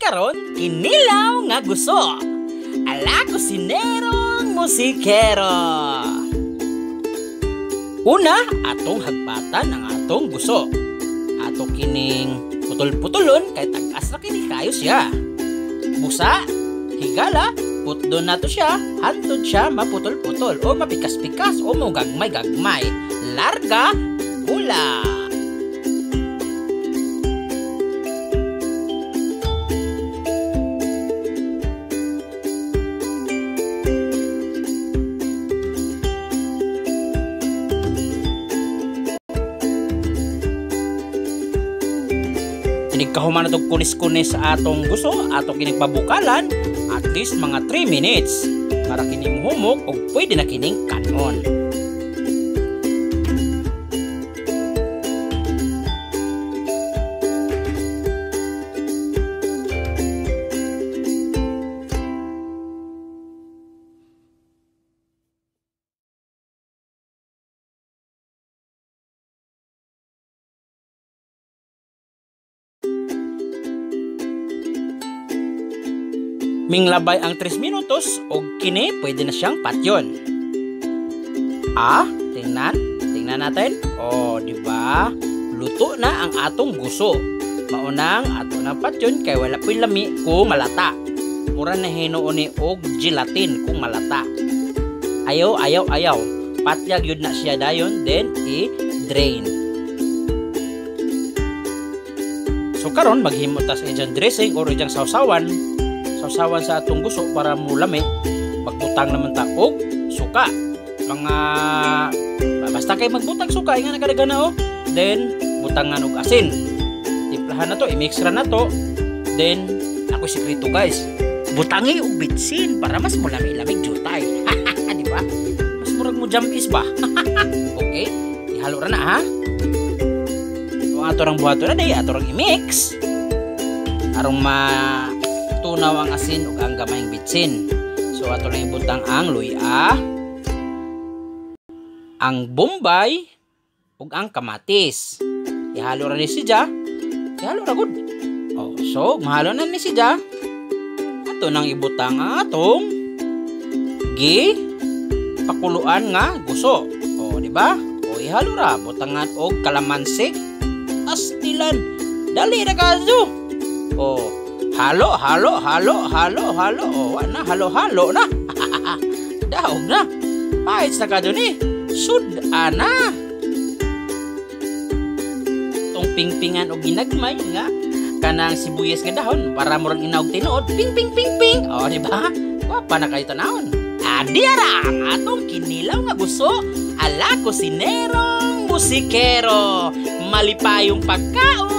Karon kinilaw nga guso. Ala kusinerong musikero. Una, atong hagbatan ang atong guso. Ato kining putol-putulon kay tag-as ra kini kayo siya. Busa, higala, putdon nato siya, hantod siya maputol-putol o mapikas-pikas o mugagmay-gagmay. Larga, pula. Kahuman na itong kunis-kunis sa atong guso, atong kining pabukalan, at least mga 3 minutes para kini muhumok og pwede na kining kanon. Minglabay ang 3 minutos og kini pwede na siyang patyon. Ah, tingnan, tingnan natin. Oh, di ba? Luto na ang atong guso. Maunang ato na patyon kay wala puy lami kung malata. Mura na hinuon ni og gelatin kung malata. Ayaw, ayaw, ayaw. Patyag yun na siya dayon, then i-drain. So karon maghimo ta sa iyang dressing or iyang sawsawan. Sawsawan sa atong guso para mulami. Magbutang naman ta og suka. Mga basta kay magbutang suka inga nagadagan na oh. Then butangan og asin. Timplahan na to, i-mix ra na to. Then ako sikreto guys, butangi og bitsin para mas mulami-lamig jutay. Di ba? Mas murag mo jamis ba? Okay, ihalo ra na ha. So ato rang buhaton na day, ato rang i-mix aron ma tunaw ang asin ug ang gamayng bitsin. So ato lang ibutang ang luya, ang bombay ug ang kamatis. Ihalo ra ni siya. Ihalo ra gud. Oh, so mahalo na ni siya. Ato nang ibutang ang atong gi pakuluan nga guso. Oh, di ba? Oh, ihalo ra butangan og kalamansi. Astilan. Dali ra kayo. Oh, halo, halo, halo, halo, halo. Oh, na, halo, halo na. Daog na. Pahit sa kadyo ni. Sud-ana. Itong pingpingan o ginagmay nga kanang sibuyas nga dahon para murag inaog tinuod. Ping, ping, ping, ping. Oh, di ba? Wapa na kayo tanahon. Adiara ang atong kinilaw nga guso. Ala kusinerong musikero. Malipayong pagkaon.